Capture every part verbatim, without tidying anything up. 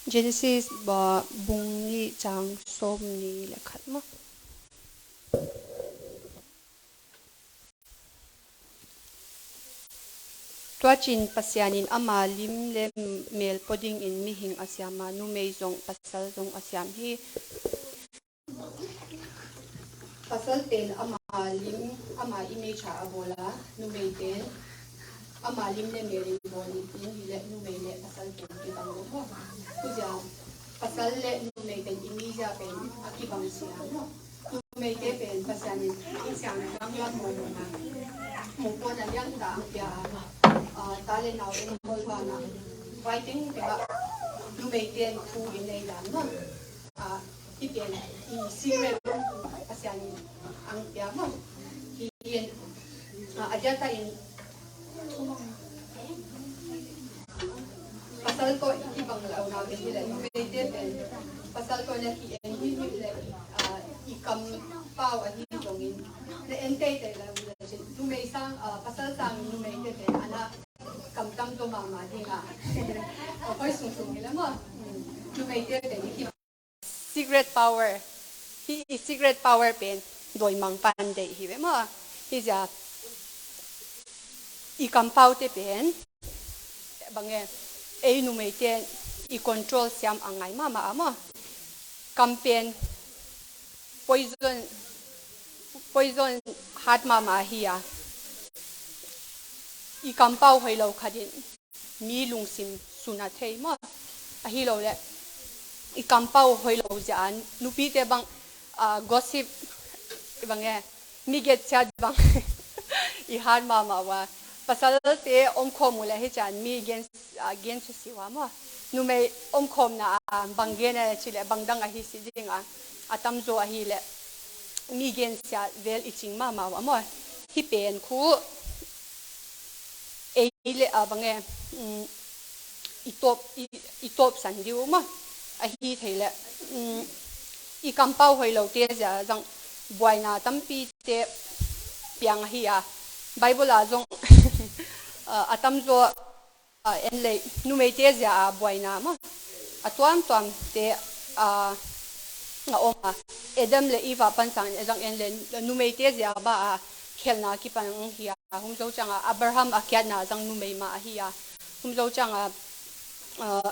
Genesis ba bung nih chang sawm nih le khat maw. Tua cin Pasian in ama lim le mel pua dingin mihing a siam a, numei zong pasal zong a siam hi. Pasal pen ama lim, ama image a bawl a, numei pen ama lim le mel in bawl in hi leh numei le pasal pen kibang lo maw. Tua zia pasal le numei pen image a pen a kibang sia maw. Numeite pen Pasian in a siang dang lam maw maw na. Mungkuan a lian ta ang pia a, ta le nau en hol ba na. Vai teng pia numeite thu in nei dan maw. A, hi pen i secret Pasian in ang pia maw. Hi in, a, a dia ta in pasal tawh i kibang lo na pen hi le numeite pen pasal tawh na ki en hi hi le, a, i kampau a hi zongin na en teitei lo hi le cin numei sang, a, pasal sang numeite pen ana kamtam zo mahmah ding a. A, hoi sungsung hi le maw. Numeite pen i ki secret power. Hi i secret power pen dawimang pan deih hi ve maw. Hi zia i kampaute pen bang e, ei numeite i control siam a ngai mahmah a maw. Kam pen poison, poison hat mahmah hi a. I kampau hoi lo khat in mi lungsim suna thei maw. Ahi lo le i kampau hoi lo zia a nupite bang, a, gossip bang e, mi gensiat bang i hat mahmah ua. Pasalte omkhawm uh le hi cian mi gen, a, gensia si ua maw. Numei omkhawmna a bang gen a ci le bang dang ahi si ding a, a tamzaw ahi le mi gensia vel i cing mahmah ua maw. Hi pen khu ei le a bang e, um, i tawp, i, i tawpsan dih uh maw. Ahi thei le, um, i kampau hoi lote zia zang buaina tampite piang ahi a. Bible a zong, a, a tamzaw, a, en lei numeite zia a buaina maw. A tuamtuamte, a, a om a. Adam le Eva pan sang zang en le numeite zia ba a khelna kipan hi a. Hum zo ciang a Abraham a kiatna zang numei mah ahi a. Hum zo ciang a, a,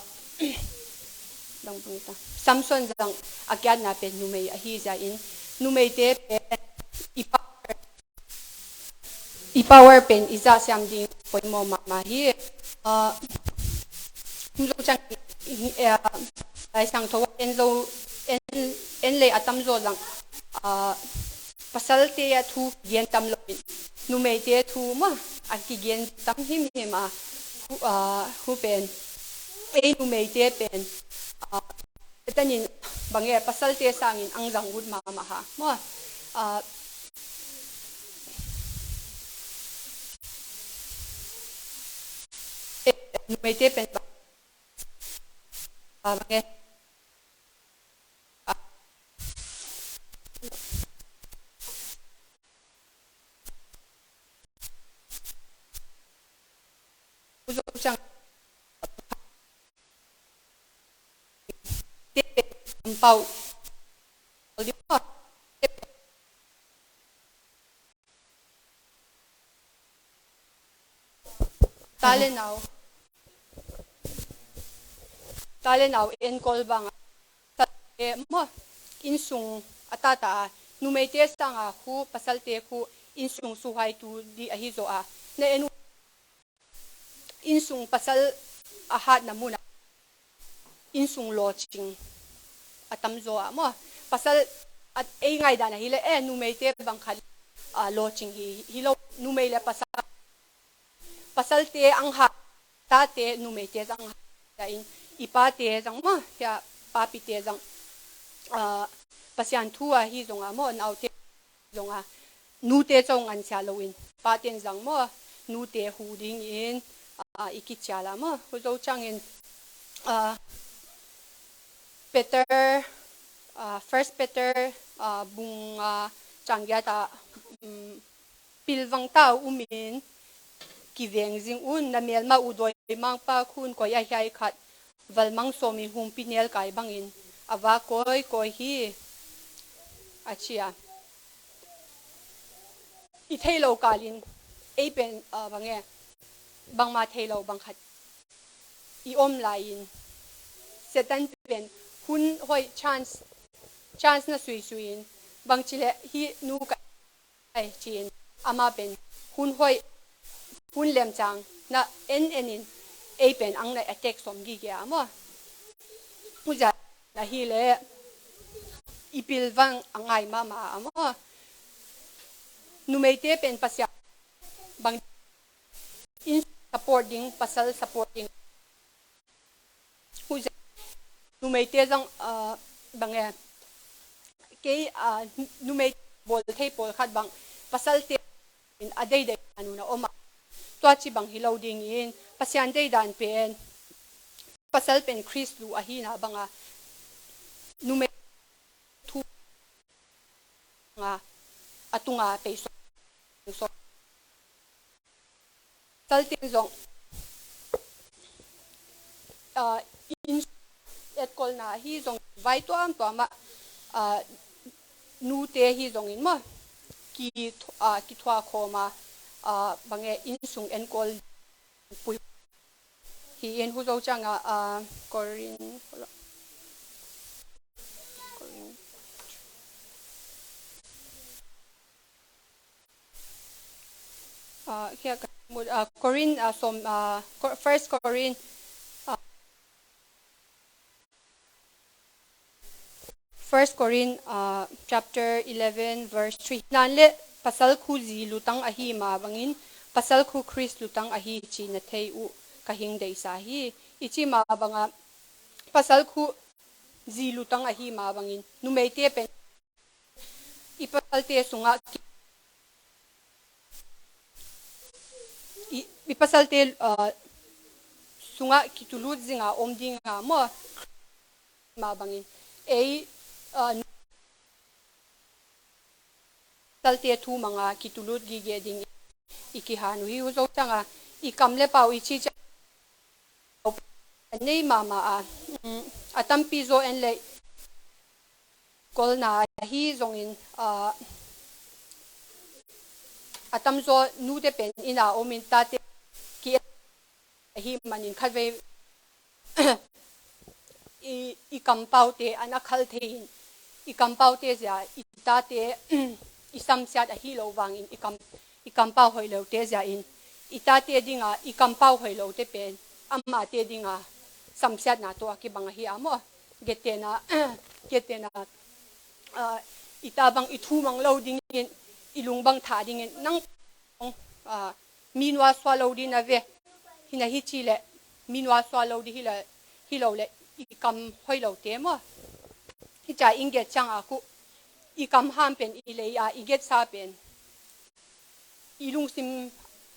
dang bang ta. Samson zang a kiatna pen numei ahi zia in numeite pen i power, i power pen i zah siam ding poimawh mahmah hi. A, hum zo ciang i, i, a, Lai Siangtho en zo, en, en lei a tamzaw zang, a, pasalte a thu kigen tam lo in numeite thu maw a kigen tam himhim a. Hu, a, hu pen ei numeite pen, a, Satan in bang e pasalte sangin ang zang ut mahmah ha maw. A, e, numeite pen bang, a, bang e, a, Uzo ciang te pen kampau. Ta le nau. Ta le nau enkol bang a. Pasalte maw, innsung a tata a, numeite sanga khu, pasalte khu, innsung suhaitu dih ahi zaw a. Na en uh, innsung pasal a hatna mun a, innsung lawcing a tamzaw a maw. Pasal a, ei ngaidan ahi le, eh, numeite bang khat, a, lawcing hi, hi lo, numei le pasal. Pasalte ang hat, tate numeite zang hat, in i pate zang maw, hia papite zang, ah, Pasian thu a hi zong a maw, naute zong a, nute co ngansia lo in, paten zang maw, nute hu ding in, ah, i kicia la maw, hu zo ciangin, ah, Peter, ah, First Peter, ah, bung, ah, ciang giat ah, um, pilvang ta uh um in, kiveng zing un, na melma uh dawimangpa khun koi a hiai khat, valmang sawmin humpi nelkai bangin a vak kawikawi hi, a ci a. I thei lo kalin ei pen, ah, bang e, bangma thei lo bang khat i om lai-in, Satan pen hun hoih chance, chance na suisui-in, bangci leh hih nu ka ai ci-in, amah pen hun hoih, hun lemcang na en enin, ei pen ang na attack sawm gige a maw. Huzia na hi leh i pilvang a ngai mahmah a maw. Numeite pen Pasian bang in support ding, pasal support ding. Huzia numeite zong, ah, bang e, kei, ah, numei bawl thei pawlkhat bang pasalte in a deidei a nuna om a, tua ci bang hi lo dingin, Pasian deidan pen, pasal pen Khrist lu ahina banga numei thu nga a tunga pei sawm, sawm. Pasalten zong, ah, in etkolna ahi zong vai tuamtuam ah, ah, nute hi zongin maw, ki, ah, kithuah khawm a, ah, bang e, innsung enkol pui hi in, huzo ciangah, ah, Korin, Korin, ah, kia ka mut, ah, Korin, ah, som, ah, Ko-, First Korin, ah, First Korin, ah, chapter eleven, verse three. Nan le pasal khu zi lutang ahi ma bangin, pasal khu Khrist lutang ahi ci na thei uh ka hing deisa hi. I ci ma banga, pasal khu zi lutang ahi ma bangin, numeite pen i pasalte sungah ki-, i, i pasalte, ah, sungah kitulut zinga om dinga maw, ma bangin ei, ah, pasalte thu manga kitulut gige ding i kihan uh hi. Huzo ciangah i kam le pau i ci ciang a nei mahmah a, um, a tampi zaw en le kolna ahi zongin, ah, a tamzaw nute pen inn a omin tate ki ahi manin khatvei i, i kampaute an a khal thei in, i kampaute zia i tate i samsiat ahi lo vangin i kam, i kampau hoih lote zia in, i tate dinga i kampau hoih lote pen amate dinga samsiatna tawh a kibang ahi a maw. Gentehna, gentehna, ah, i ta bang i thu mang lo dingin, i lung bang tha dingin, nang, ah, mi nual suah lo ding na ve, hi na hi ci leh mi nual suah lo ding hi lo, hi lo leh i kam hoih lote maw. Hi ca in get ciangah khu i kam ham pen i lei a, i getsa pen i lungsim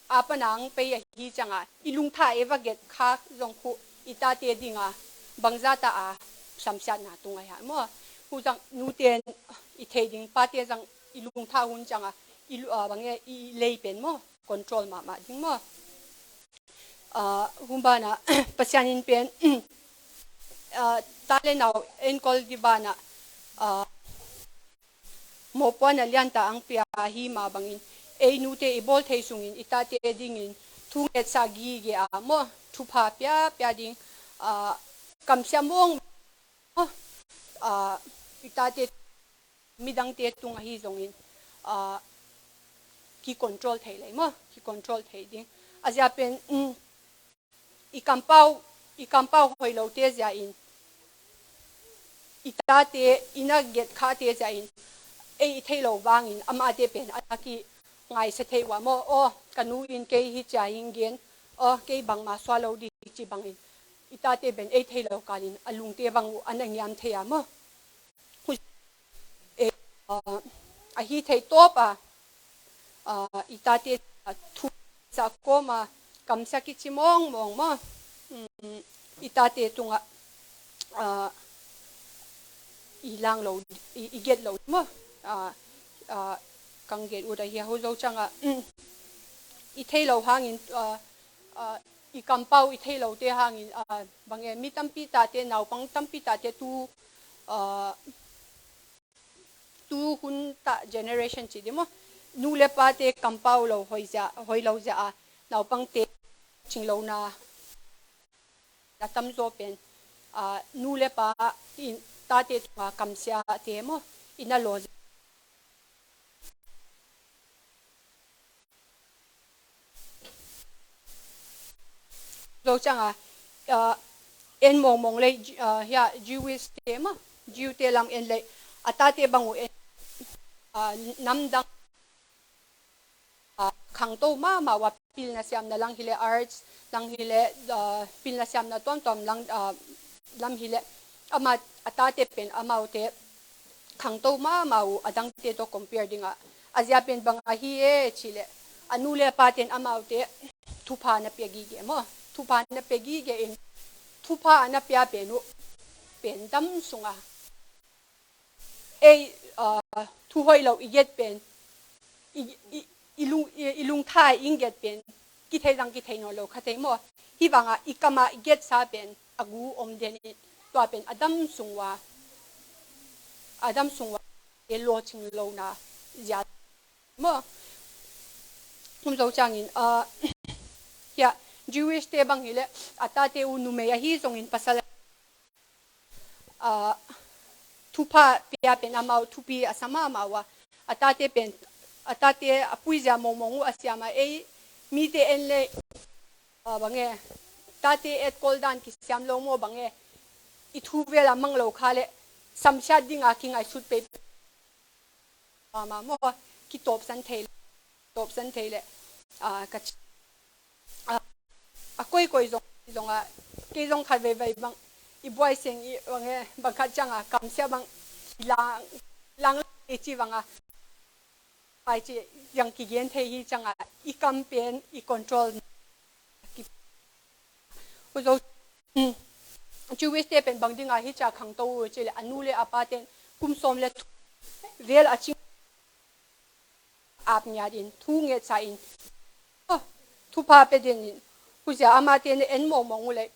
a panang pei ahi ciangah i lungtha e va get kha zong khu i tate dinga bangzah ta a samsiatna tung ahi a maw. Hu zang nuten i thei ding, pate zang i lungtha hun ciangah i lu-, ah, bang e, i lei pen maw, control mahmah ding maw. Ah, hun banah Pasian in pen, ah, ta le nau enkol di banah, ah, mawhpuana lianta ang pia hi ma bangin, ei nute i bawl thei sungin i tate dingin thu ngetsa gige a maw, thupha pia, pia ding, ah, kamsia mawng, ah, i tate midangte tung ahi zongin, ah, ki control thei lei maw, ki control thei ding. A zia pen, um, i kampau, i kampau hoih lote zia in, i tate, i na get khate zia in, ei i thei lo vangin, amate pen a na ki ngaisa thei uh a maw, aw, ka nu in kei hi cia hing gen, aw, kei bangma suah lo ding ci bangin, i tate pen ei thei lo kalin, a lungte bang uh a na ngiam thei a maw. Hu-, eh, ah, ahi thei tawp a, ah, i tate, ah, thu sa kawm a, kamsia kici mawngmawng maw. Mm, i tate tungah, ah, i lang lo, i, i get lo maw. Ah, ah, kang get ut ahi a, hu zo ciangah, mm, i thei lo hangin, ah, ah, i kampau i thei lote hangin, ah, bang e, mi tampi tate, naupang tampi tate tu, ah, tu hun ta generation ci dih maw, nu le pate kampau lo hoih zia, hoih lo zia a, naupangte cing lo na, na tamzaw pen, ah, nu le pa in tate tunga kamsiate maw, i na law zia. Zo cianga, ah, en mawngmawng lei, ah, hia, Jewish te maw, Jew te lam en lei, a tate bang uh en, ah, namdang, ah, khangto mahmah uh a, pilna siamna lang hileh, arts lang hileh, ah, pilna siamna tuamtuam lang, ah, lam hileh, ama a tate pen amaute khangto mahmah uh a dangte tawh compare dingah, a zia pen bang ahi e cileh, a nu le a paten amaute thupha na pia gige maw, thupha na pia gige in, thupha a na pia pen uh pen dam sunga ei, ah, thu hoih lo i get pen, i, i, i lung, i, i lungtha i get pen kithei zang kithei nawn lo kha thei maw. Hih bangah i kamah i getsa pen a gu om den in, tua pen a dam sung ua, a dam sung ua e lawcing lo na zia maw. Hum zo ciangin, ah, hia, Jewish te bang hileh, a tate uh numei ahi zongin pasal, ah, thupha pia pen amau thupi a sa mahmah uh a, a tate pen, a tate a puizia mawngmawng uh a siam a, ei mite en leh, ah, bang e, tate etkol dan kisiam lo maw, bang e, i thu vel a mang lo kha leh samsiat dinga kingaihsut pei mahmah maw, kitawpsan thei, tawpsan thei leh, ah, ka ci, ah, a koikoi zong, zong a, kei zong khat veivei bang, i buai seng i bang e, bang khat cianga kamsia bang, i lang, lang i ci banga, pai ci, yang kigen thei hi cianga, i kam pen i control. Hu zo, um, Jewish te pen bang dinga hi cia khangto uh cileh, a nu le a paten kum sawm le thum vel a cing ap ngiat in, thu ngetsa in, oh, thupha pia den in, huzia amate na en mawngmawng uh leh,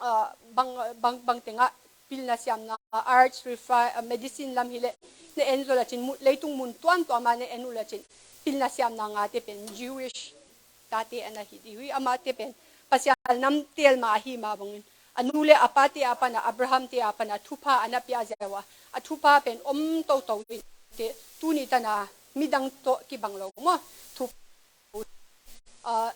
ah, bang, bang, bang tengah pilna siamna, arts, refi-, ah, medicine lam hileh, na en zaw lecin mu-, leitung mun tuamtuama na en uh lecin, pilna siamna ngate pen Jewish tate a na hi dih uh hi. Amate pen Pasian nam teel mah ahi mah bangin, a nu le a pate a pana, Abraham te a pana thupha a na pia zia uh a, a thupha pen om toto in te, tuni tana midang tawh kibang lo maw. Thu, ah,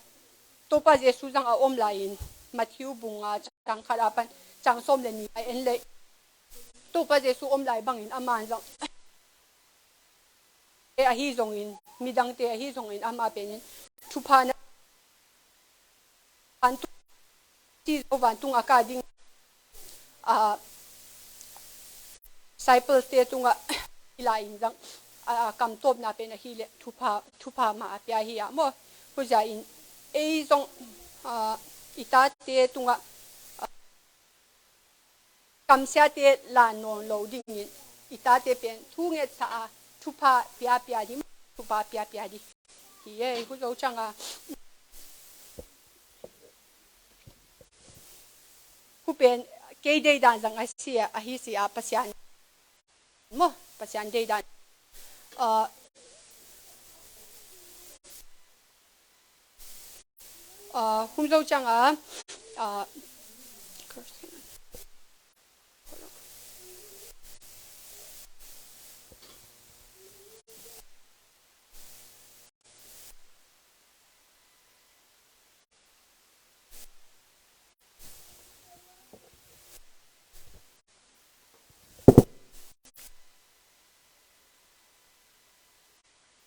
Topa Jesu zang a om lai-in, Matthew bung nga cang khat a pan cang sawm le ni a en leh, Topa Jesu om lai bangin ama zang e ahi zongin, midangte ahi zongin ama penin thupha na, vantung, ci zo vantung a kah ding, ah, disciples te tungah i lai-in zang, ah, kamtawpna pen ahileh thupha, thupha mah a pia hi a maw. Huzia in ei zong, ah, i tate tungah, ah, kamsiate la nawn lo dingin, i tate pen thu ngetsa a, thupha pia pia dih, thupha pia pia dih hi e. Hu zo cianga, hu pen kei deidan zang a si a, ahi si a, Pasian maw, Pasian deidan. Ah, ah, hum zo cianga, ah,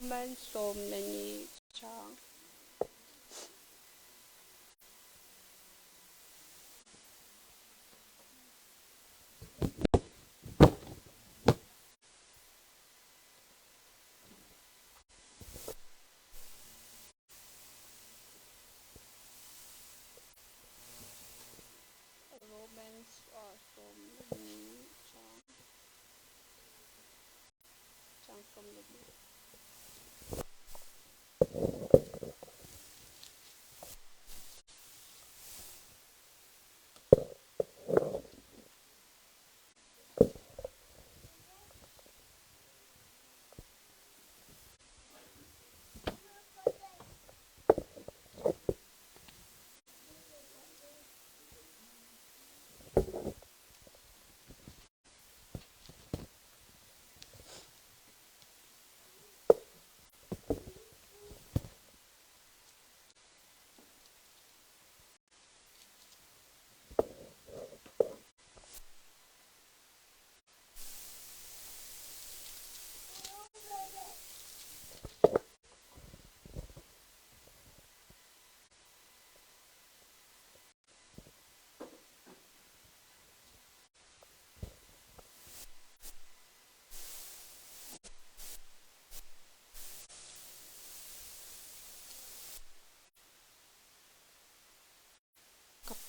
Roman sawm le nih ciang. Romans, uh, sawm le nih ciang, ciang sawm le nih.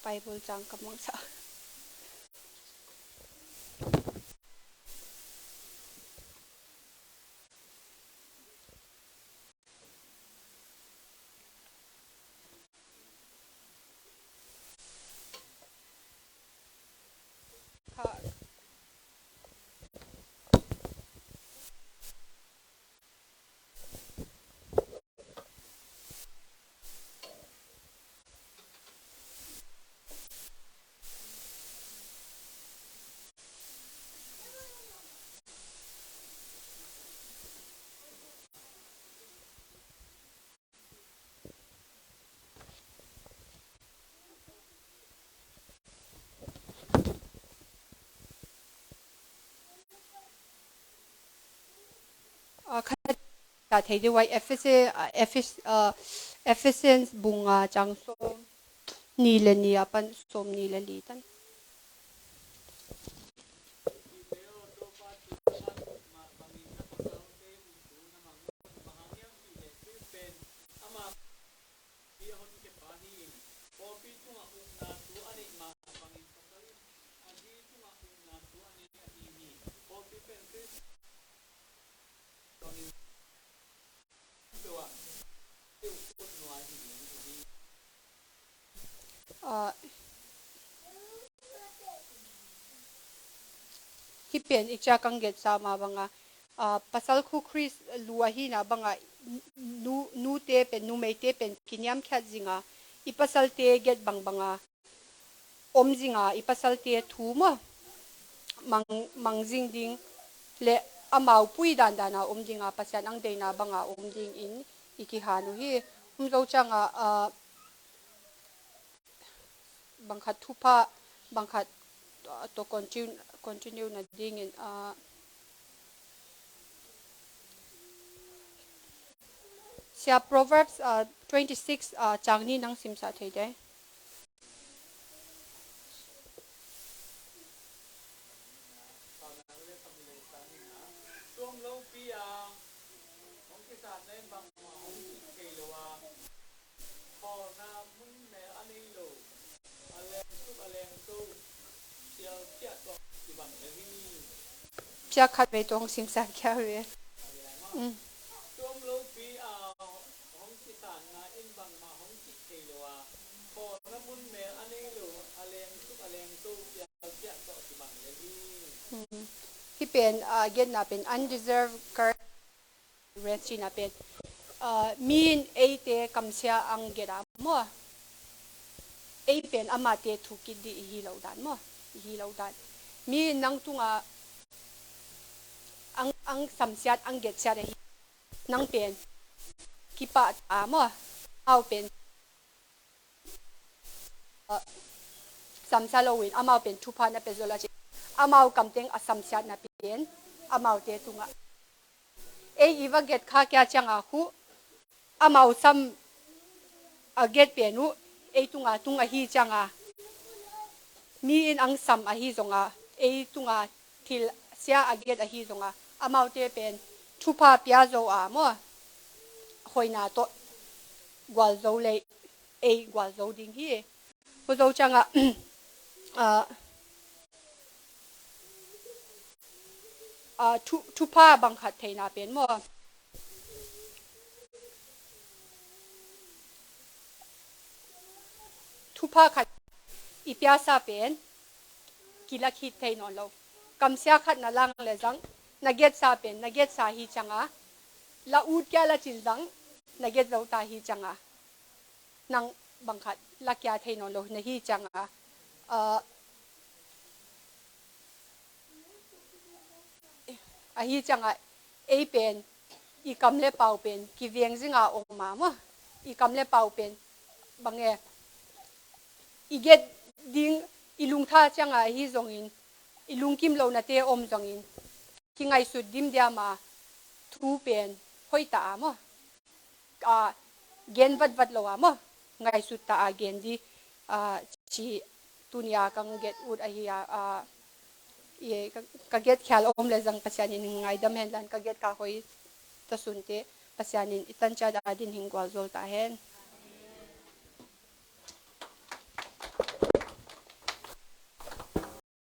Bible cang ka muang sa. A khat ta thei deuh a, Ephes-, a, Ephes-, a, Ephesians bung nga cang sawm nih le nih a pan sawm nih le li tan. Ah, hih pen i ciah kang get sa ma banga, ah, pasal khu Khrist lu ahina banga, nu, nute pen, numeite pen kiniamkhiat zinga, i pasalte get bangbanga om zinga, i pasalte thu maw mang, mang zing ding le amau pui dandana om dinga Pasian ang deina banga om dingin i kihan uh hi. Hum zo cianga, ah, bangkhat thupha, bangkhat, ah, to continue, continue na dingin, ah, Sia Proverbs, ah, twenty six, ah, cang nih nang simsah thei dei. Piak khat vei tawh hong simsak khia ve. Mm. Mm. Hih pen, ah, genna pen undeserved curse. Rest cihna pen, ah, mi in eite kamsia ang geta maw? Ei pen amate thukit dih ihi lo dan maw? Ihi lo dan. Mi in nang tunga ang, ang samsiat, ang getsiat ahi. Nang pen kipah ta maw? Amau pen, ah, samsia loin amau pen thupha na pia zo la ci. Amau kamteng a samsiatna pen amaute tunga ei i va get kha kia cianga khu amau sam a get pen uh ei tunga tung ahi cianga, mi in ang sam ahi zonga, ei tunga thil sia a get ahi zonga, amaute pen thupha pia zo a maw? Hoina tawh gualzo lei ei gualzo ding hi. Pu Zo cianga, ah, ah, thu, thupha bangkhat theina pen maw? Thupha khat i piasa pen kila khit thei nawn lo. Kamsia khat na lang le zang, na getsa pen na getsa hi cianga, la ut kia la cin zang, na get zo ta hi cianga, nang bangkhat la kia thei nawn lo na hi cianga, ah, ahi cianga ei pen i kam le pau pen kiveng zinga om a maw? I kam le pau pen bang e, i get ding i lungtha cianga ahi zongin, i lungkim lonate om zongin, kingaihsut dimdiama thu pen hoih ta a maw? A, gen vatvat lo a maw? Ngaihsut ta a gen di, a, ci tunia kang get ut ahi a, a, i, ka, ka get khial om le zang Pasian in ngaidam hen lan ka get ka hoih ta sunte Pasian in i tanciat a din hing gualzol ta hen.